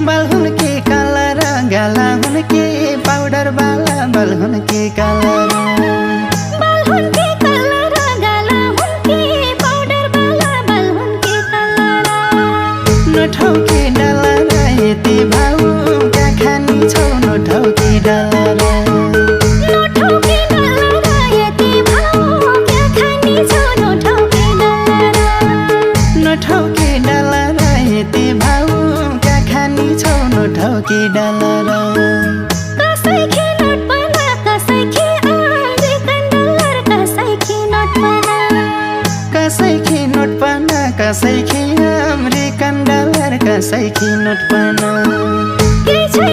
बाल हुन के कलर गाला हुन के पाउडर वाला बाल हुन के कलर बाल हुन के कलर गाला हुन के पाउडर वाला बाल हुन के कलर नठौ के डलर यति भाउ क्या खानी छौ नठौ के डलर नठौ के डलर यति भाउ क्या खानी छौ नठौ के डलर नठौ के डलर यति भाउ क्या खानी छौ नठौ के डलर कसै खे नोट बना कसै खे अमेरिकन डलर कसै खे नोट बना कसै खे नोट बना कसै खे अमेरिकन डलर कसै खे नोट बना के छै